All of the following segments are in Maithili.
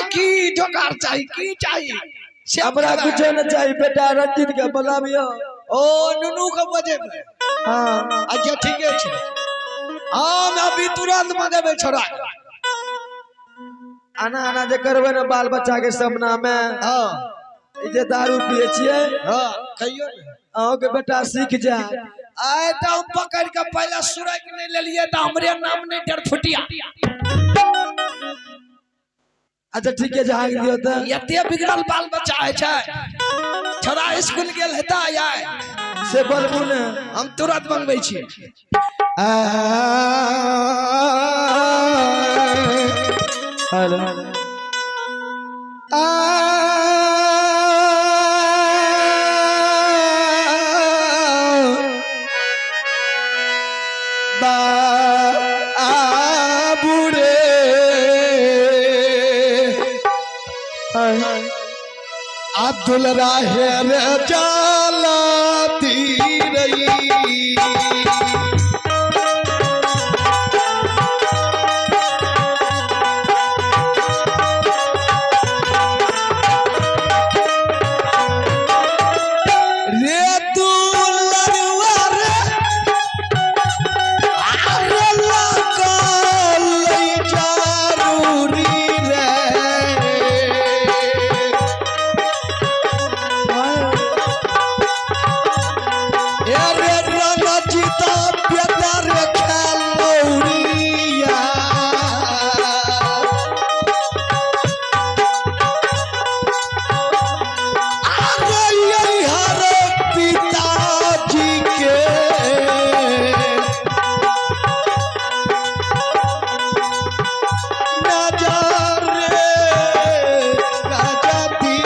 की जोगार चाही, की चाही से? हमरा कुछो न चाही बेटा, रंजित के बोलाबियो। ओ नुनू के बजेबै? हाँ। अच्छा ठीके छै, हम अभी तुरंत मगेबै छोड़ा। आना आना जे करबै ने बाल बच्चा के सामना में। हाँ। ई जे दारू पिए छियै। हाँ कहियो ने। अहूँ के बेटा सीख जाए। आइ तऽ हम पकड़ के पहले सुरक नहीं लेलिए तऽ हमरे नाम नहीं डरफुटिया। अच्छा ठीक है, जहाँ दियो तऽ। एते बिगड़ल बाल बच्चा होइ छै, छोड़ा स्कूल गेल हेता आइ से बोलबू ने। हम तुरंत मंगबै छी। हेलो। बाबू रे अब्दुल राहेर जाला रही। रे तू लड़ुआ रे अरे लगल जरूरी रे। अरे रणजीत बेदर खेलौरिया। अरे हर पिताजी के नजर रे राजती।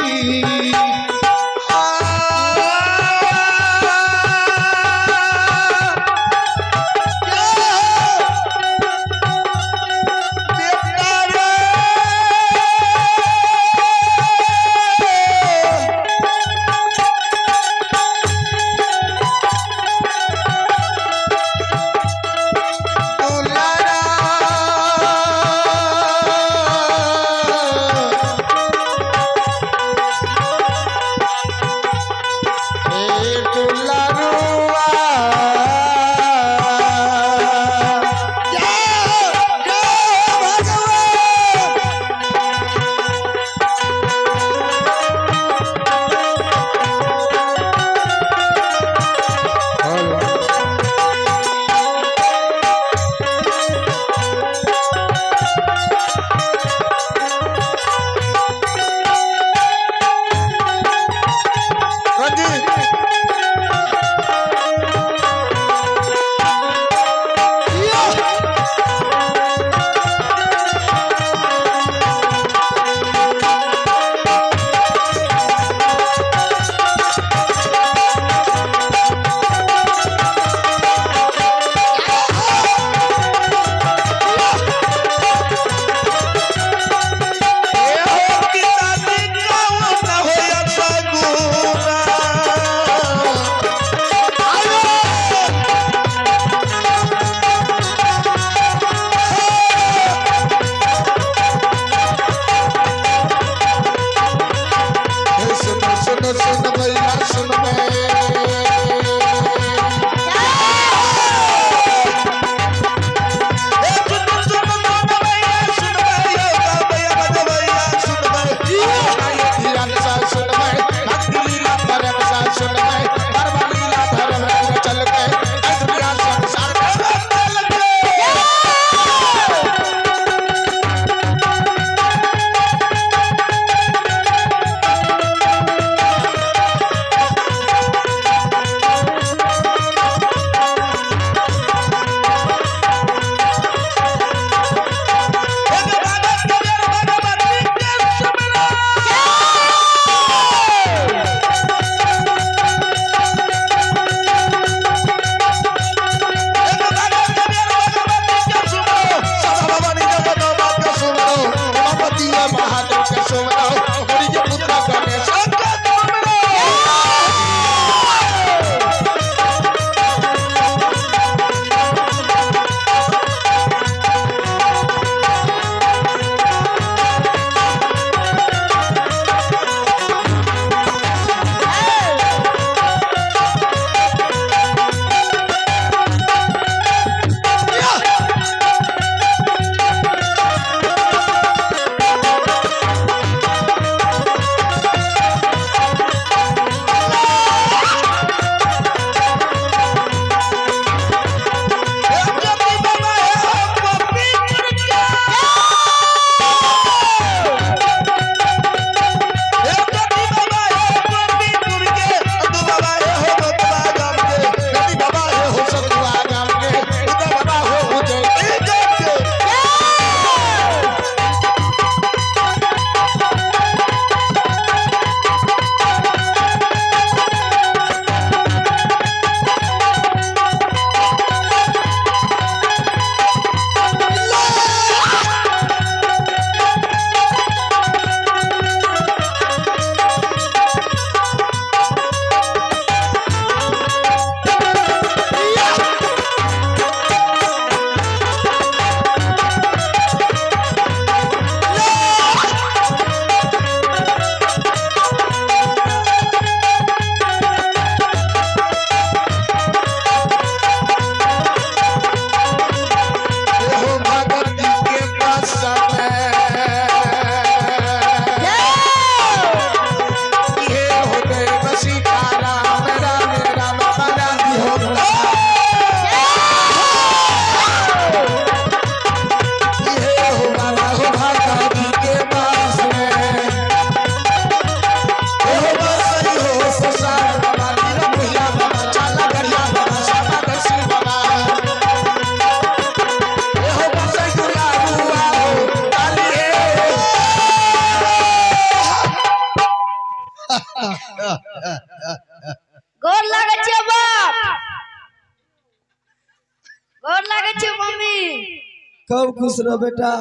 खूब खुश रह बेटा।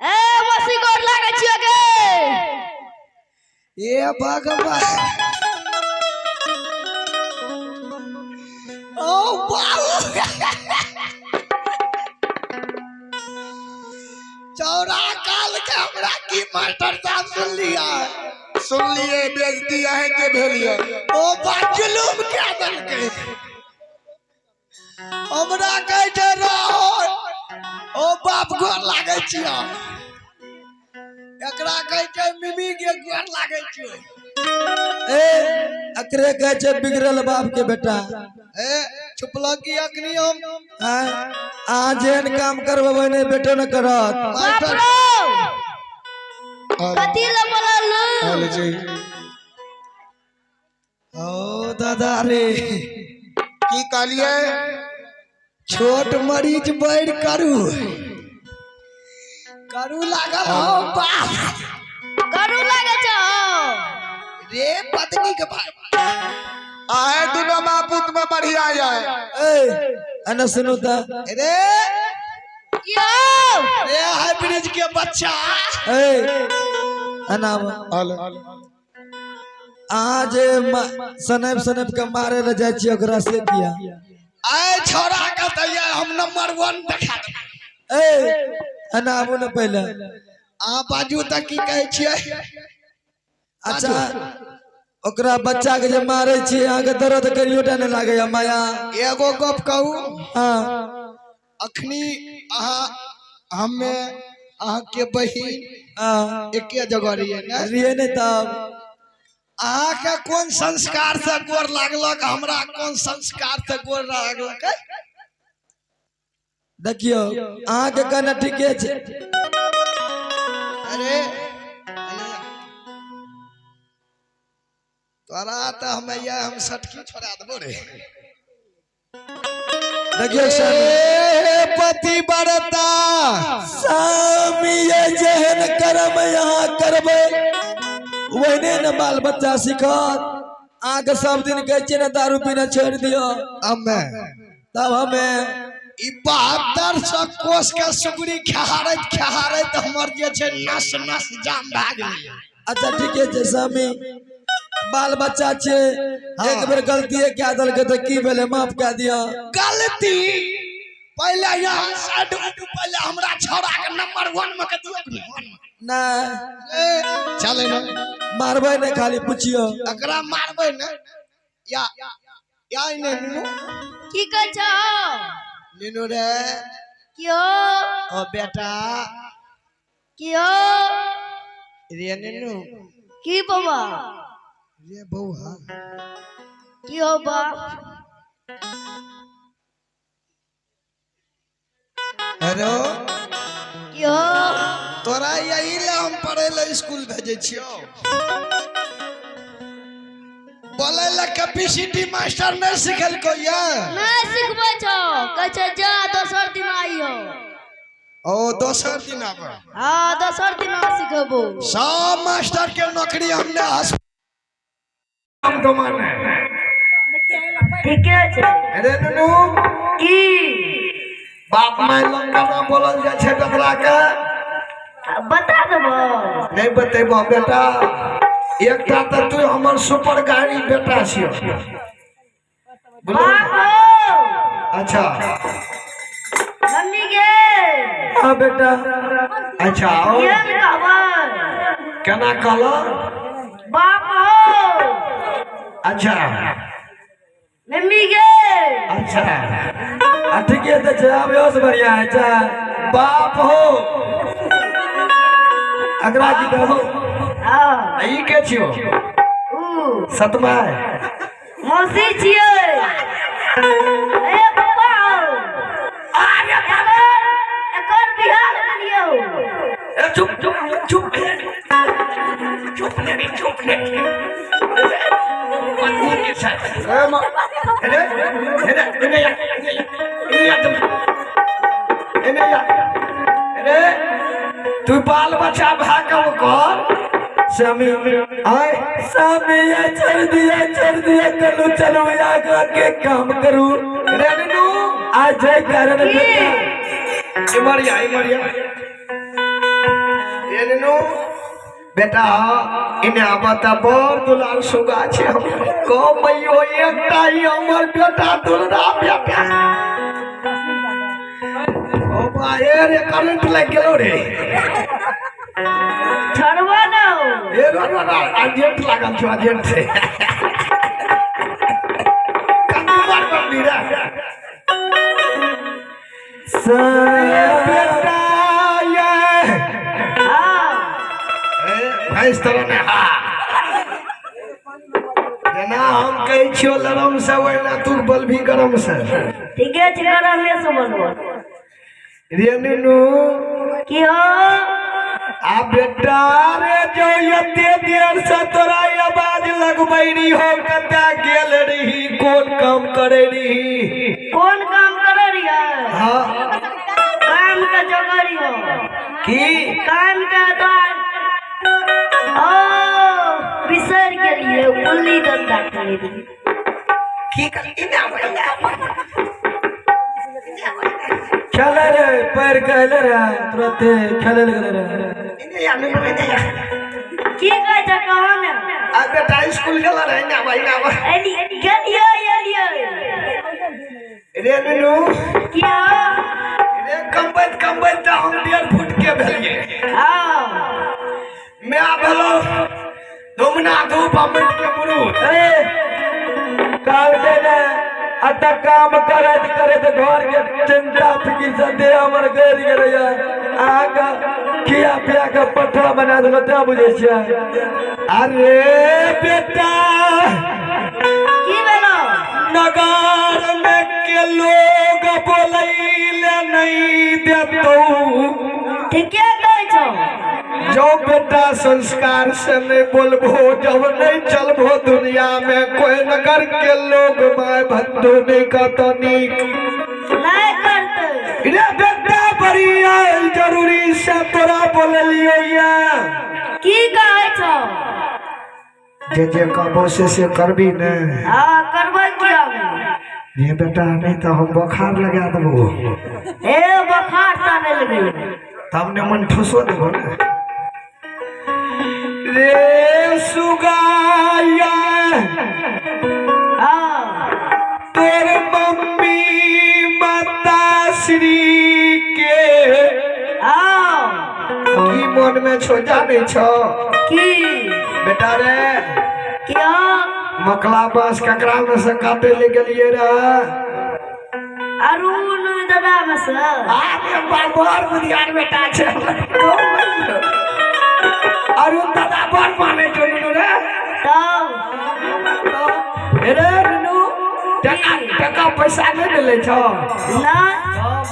ए मौसी गोर लागै छियो गे। ए भगवान, ओ बाबू चौरा काल के हमरा की मास्टर साहब सुन लिया? सुनलिए बेइज्जती अहें के भेलिए। ओ बाजुलुम के देलकै हमरा, कहै छै रहो ओ बाप गोर लागै छियो, एकरा कहै छै मिमी के गोर लागै छियो। ए एकरे कहै छै बिगड़ल बाप के बेटा। ए चुपला की अखनी हम अहाँ जेहन काम करबै ने बेटो ने करत। बाप रो कथी ले बोलल? जी ओ दादा रे की कहलिए? छोट मरीज बढ़ करू करू लागल हो बाप, करू लागै छौ रे पत्नी के भाई। आहे दुनो बापूत में बढ़िया आए। ए अना सुनू त रे यो रे हाइब्रिड के बच्चा। ए अना अहाँ जे सनेप सनेप के मारे ले जाइ छियै ओकरा से किया? आए छोरा के तैया हम नंबर 1 देखा देबै। ए अना आबू ने पहिले। अहाँ बाजू त की कहै छियै? अच्छा ओकरा बच्चा के जे मारे छियै अहाँके दर्द कनियोटा नहि लागैया माया? एगो गप कहू? हाँ। अखनी अहाँ हमे अहाँके बहिन हाँ एके जगह रहियै ने? रहियै ने तब। अहाँके कोन संस्कार से गोर लागलक, हमरा कोन संस्कार से गोर लागलक? देखियौ अहाँके कहना ठीके छै। अरे तोरा तऽ हम हम सटकी छोड़ा देबो रे। देखियौ पति बरता स्वामी जेहन करम यहाँ करबै ओहने ने बाल बच्चा सिखत। अहाँके सब दिन कहै छियै ने दारू पीना छोड़ि दियौ, हमे तब हमे ई 7200 कोस के सुगरी खेहारैत खेहारैत हमर जे छै नस नस जाम भए गेलै। अच्छा ठीके छै स्वामी, बाल बच्चा छै, एक बेर गलतीए कए देलकै तऽ की भेलै, माफ कए दिअ। गलती पहिले यहाँ साइड उठू, पहिले हमरा छौड़ा के नंबर 1 में के दियौ ने। नहि चले ने मारबै ने, खाली पुछियौ एकरा मारबै ने। या या ने नीनू की कहै छौ? नीनू रे की हो? ओ बेटा की हो रे नीनू की बौआ? रे बौआ की हो बाप? हेलो की हो? तोरा यही ले हम पढ़े ले स्कूल भेजै छियौ, बोले ले कैपेसिटी मास्टर नहीं सिखेलको या? नहीं सिखबै छौ, कहै छै जा दोसर दिन आइयो। ओ दोसर दिन आबै? हाँ दोसर दिन सिखबो। सब मास्टर के नौकरी हमने ठीके छै। अरे नुनू की बाप माय लग केना बोलल जाइ छै बकरा के? बता देबो। नहीं बतेबो बेटा, एकटा तऽ तू हमर सुपर गाड़ी बेटा छियो। बाप। अच्छा मम्मी के। हाँ बेटा। अच्छा केना कहलो? बाप हो। अच्छा मम्मी के। अच्छा ठीके तऽ छै, आब इहो से बढ़िया है छै। बाप हो अकरा की कहू? ई के छियो? सतमाय मौसी छियै। ए पप्पा एकर बियाह करियौ। ए चुप चुप चुप चुप ने चुप ने पत्नी के साथ। अरे अरे अरे अरे तू बाल बच्चा भा के ओकर स्वामी आय स्वामी ये छोड़ दिया कलू चलो आगा के काम करू। रे नुनू आ जाय कारण बेटा इमरिया इमरिया ए नुनू बेटा इने आबा त बड़ दुलार सुगा छै हमर कमैयो एकटा ही हमर बेटा दुलरा बेटा ओ बा ए रे करंट लागि गेलो रे छोड़बो ना ए रो रो रो अर्जेंट लागल छौ अर्जेंट छै कन्नू बंदी रे बेटा ये हाँ भैंस तरह ने हा जेना हम कहै छियौ लरम से ओहिना तू बोलबी गरम से ठीके छै गरमे से बोलबो रे नुनू की हो आ बेटा रे जो एते देर से तोरा आवाज लगबै रही हो कतऽ गेल रही कोन काम करै रही कोन काम करे रहियै हाँ काम के जोगरी हो की काम के द्वार ओ बिसरि गेलियै गुल्ली डंडा खेलै रहियै की कर इने आबै खेले रे पैर कहले रे तुरंते खेले गेले रे इने आ नुनू इने आ की कहै छै कहो ने आ बेटा स्कूल गेल रहे इने आबै इने आबै एली गेलियै एलियै रे नुनू की हो रे कमबैत कमबैत तऽ हम 1.5 फुट के भेलियै हाँ मैं भेलो धुमना धूप अमृत के मुरुद ए काल के ने अत काम करैत करैत घर के चिंता फिकिर से देह हमर गैर गेलै अहाँके खिया पिया के पट्ठा बना देलहुँ तें बुझै छियै। अरे बेटा की भेलो नगर में के लोग बोलैले नहीं देतौ ठीके कहै छौ जो बेटा संस्कार से नहीं बोलबो जब नहीं चलबो दुनिया में कोई नगर के लोग my बंधु नहीं कहतो नीक नहीं करतै रे बेटा बड़ी जरूरी से तोरा बोललियो या की कहै छौ जे जे कहबो से करबी ने हाँ करबै किया नहि रे बेटा नहीं तो हम बोखार लगा देबो ए बोखार ता नहि लगैए तब ने मन ठुसो देबो ने रे सुगाया हाँ तोर मम्मी माता श्री के हाँ की मन में छो जाने छो की बेटा रे की हो मकला बांस ककरा में से काटे ले गेलिए रे अरुण दादा में से अरे बड़ बुधियार बेटा छे अरुण दादा बड़ माने छो नुनू रे तब रे नुनू टका टका पैसा नहीं मिले छो ना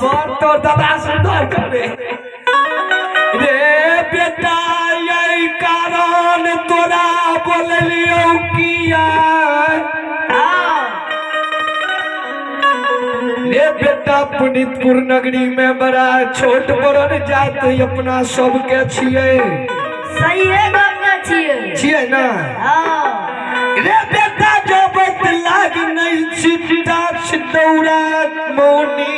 बड़ तोर दादा सुंदर करे रे बेटा यही कारण तोरा बोललियौ किया हाँ रे बेटा पुनीतपुर नगरी में बड़ा छोट बड़न जात अपना सबके छियै सहीए गप ने छियै छियै ना हाँ रे बेटा जो बत लाग नहीं चिंता सिदौरा मौनी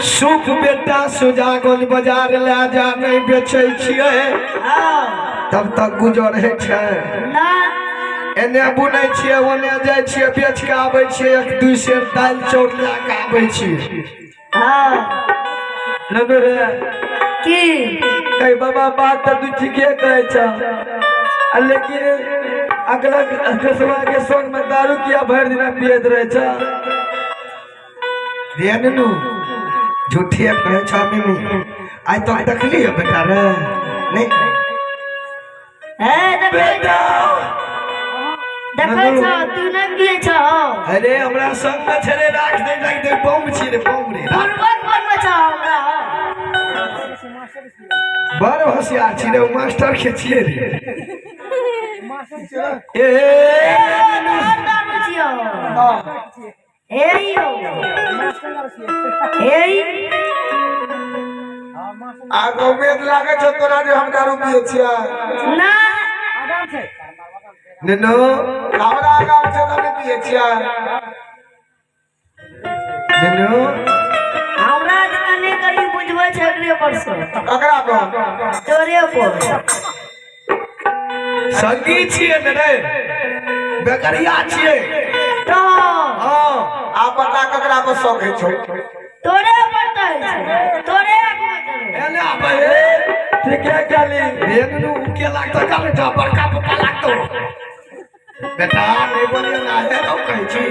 सुख बेटा सुजागंज बाजार ले जा नहीं बेचै छियै हाँ तब तक गुजर होइ छै ना एने बुनै छियै ओने जाइ छियै बेच के आबै छियै 1-2 सेर दालि चाउर लए के आबै छियै हाँ ननू रे की कही बाबा बात तऽ तू ठीके कहै छ आ लेकिन अगला कसबा के संग में दारू किया भरि दिना पियैत रहै छ रे नुनू झूठे कहै छ नुनू आइ तक देखलियै बेटा रे नहीं हे देखै बेटा देखै छौ तू नहि पियै छौ अरे हमरा संग में छै रे राख दे राख दे बम छी रे बम रे राख। बुड़बक बनबै छौ हमरा बड़ होशियार छी रे मास्टर के छियै रे ए तोहर दारू छियौ हे यौ हे आग उम्मीद लागे छौ तोरा जे हम दारू पिए छियै ना नुनू हमरा आगाँ छै तऽ नहि पिए छियै नेनू हमरा जकाँ नहि करी बुझबै छै एकरे पर से। ककरा पर? तोरे पर। संगी छियै ने रे, बेकरिया छियै। तो हँ, आ बता ककरा पर शौक होइ छौ? तोरे पर तऽ होइ छै, तोरे आगूमे देबै। एने आबै हे। ठीके कहली। रे नुनू, उ के लागतो काले जा बड़का पप्पा लागतो। बेटा नहीं बोलिए ना है तो कहै छी।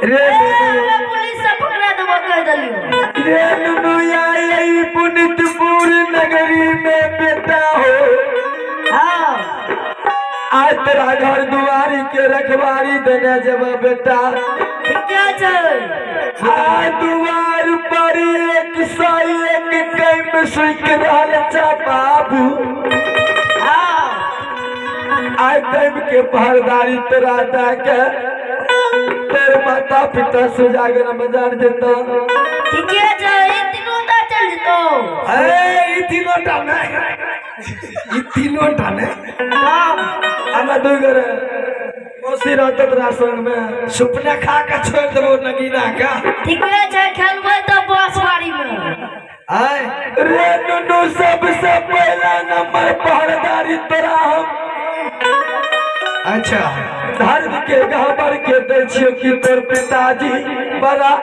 रे ए, नुनू, हमरा पुलिस से पकड़ा देबो, कहि देलियौ। रे नुनू, आई पुनितपुर नगरी में बेटा हो। हाँ। आज तेरा घर दुआरी के रखवारी देने जब बेटा। ठीके छै। आ दुआर पर 101 कैम सुख रहल छा बाबू। हाँ। आइ कैम के पहरदारी तोरा दे के तेरे माता पिता सुजागर बाजार जेता। ठीके छै, ई तीनू टा चलि जेतौ। ए, ई तीनों टा नहीं, ई तीनों टा नहीं। तब हमे दू गोरे मौसी रहतौ तोरा संग में। सुपने खा के छोड़ देबो नगीना के। ठीके छै, खेलबै तऽ बाँसबाड़ी मे। आय रे नुनू, सबसे पहला नंबर पहरदारी तोरा हम अच्छा धर्म के गहबर के दै छियौ कि तोर पिताजी बड़ा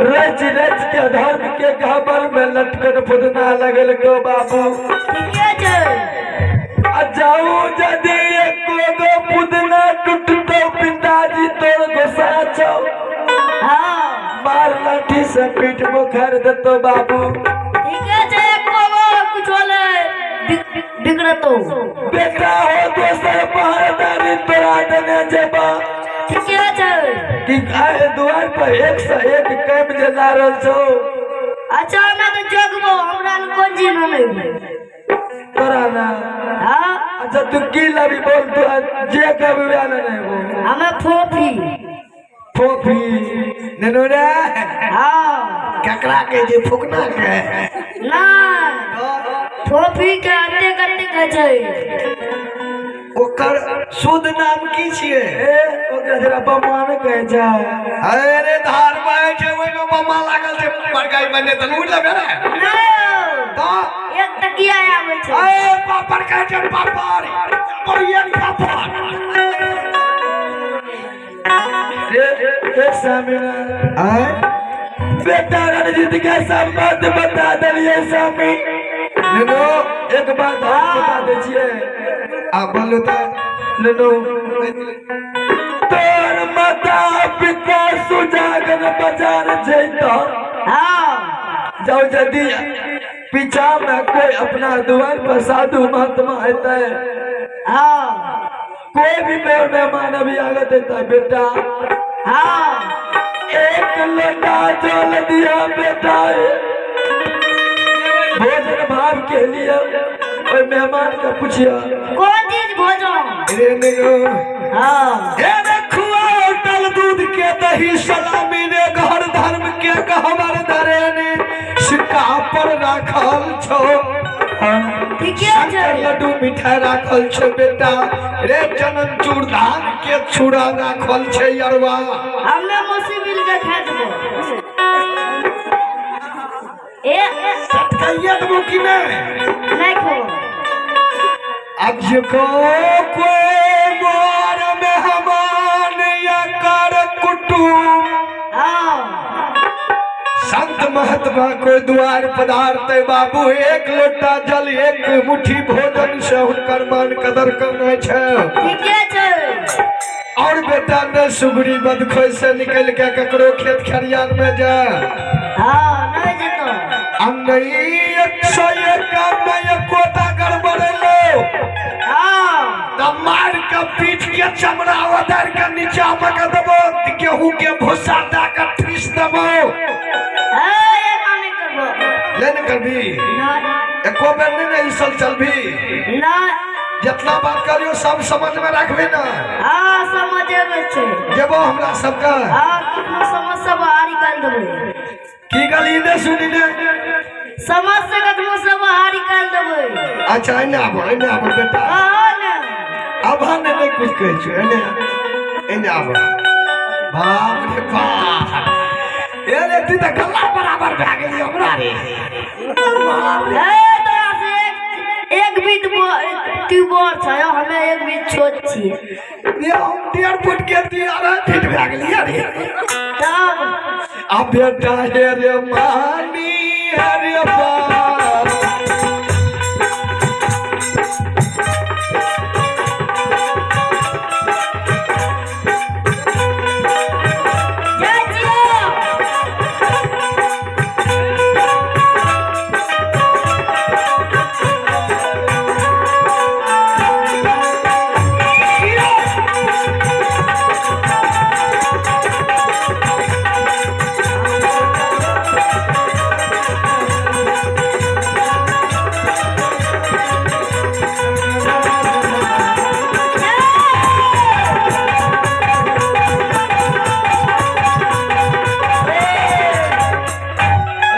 रच रच के धर्म के गहबर में लटकन फुदना लगल को बाबू। ठीके छै। आ जाऊ यदि एको गो फुदना टूटतौ पिताजी तोर गोसा छौ। हाँ। मार लाठी से पीठ मुखर देतो बाबू। ठीके छै, एको गो कुछो नै बिगड़तौ। बेटा हो, दोसर पहरदारी तोरा देने जेबा ठीके छै। कि आए द्वार पर 101 कैम जे ला रहल छौ। अच्छा, हमरा तऽ जगबो, हमरा लग कोन चीज नहि। तोरा ना? हाँ। अच्छा, तू की लबी बोल, तू जे कभी वह नहीं बोल। हमे फोफी। फोफी? नेनू रे। हाँ। केकरा के जे फुकना के? ना, फोफी के अते कते कहै छै। ओकर शुद्ध नाम की छियै? ए, ओकरा जरा बम्मा ने कहै छै। अरे धार बहै छै, ओहिमे बम्मा लागल छै बड़काई बने तऽ उड़ लेबे रे। नहि। तऽ एक तकिया आबै छै। अरे पापड़ कहै छै, पापड़ और एक पापड़। रे ए स्वामी ना। आय बेटा रणजीत के सब बात बता देलियै स्वामी। नेनू, एक बात और बता दै छियै। आ बोलू तऽ। नुनू, तोर माता पिता सुजागन बाजार जैतो। हाँ। जाओ, यदि पीछा में कोई अपना द्वार पर साधु महात्मा एतै, हाँ। कोई भी मेहमान अभी आगत एतै बेटा, हाँ। एक लोटा जल दिया बेटा, भोजन भाव के लिए ओहि मेहमान के पूछिया। कोन चीज भोजन? रे नेनू। हाँ। हे रे, खुआ होटल दूध के दही सलामी रे, घर धर्म के गहबर धरे ने सिक्का पर राखल छौ। ठीके शंकर छै। लड्डू मिठाई राखल छौ बेटा रे, चनन चूर धान के छुरा राखल छै अरवा। हमे मौसी मिल के खा देबो ए। सटकाइए देबो कि नहीं? नहीं खेबो। अब जो कोई मोर मेहमान या कर कुटुम हाँ। संत महात्मा को द्वार पधारते बाबू, एक लोटा जल एक मुट्ठी भोजन से हुनकर मान कदर करना छै। ठीके छै। और बेटा ने सुगरी बदखोई से निकल के ककरो खेत खरियान में जा। हाँ, नहीं जेतो। आ नहीं 101 में एकोटा गड़बड़ेलो हाँ। त मार के पीठ के चमड़ा उधार के नीचा में के देबो, गेहूं के भूसा दे के ठूस देबो। ए, एना नहीं करबो। ले ने करबी? नहीं। एको बेर नहीं ने इसल चलबी? नहीं। जितना बात करियो सब समझ में रखबी ना? हाँ, समझे में छै। जेबो हमरा सबके। हाँ, कखनो समझ से बाहर निकाल देबै। की गली ने सुनी ने? समझ से कखनो से बाहर निकाल देबै। अच्छा, एने आबो, एने आबो बेटा। कहो ने। अब हम नहीं कुछ कहै छी, एने एने आबो। बाप रे बाप, तऽ गला बराबर भए गेली हमरा रे। ए तोरा से एक एक बीत तू बड़ छ, हमे एक बीत छोट छियै। रे हम 1.5 फुट के ती 2.5 फीट भए गेली रे। तब आ बेटा हे रे मानी हे रे बाप। जाइ छियौ।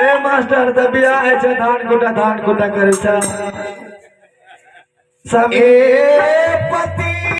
ए मास्टर तऽ बियाह होइ छै, धान कुटा धान कुटा करै छै सब। ए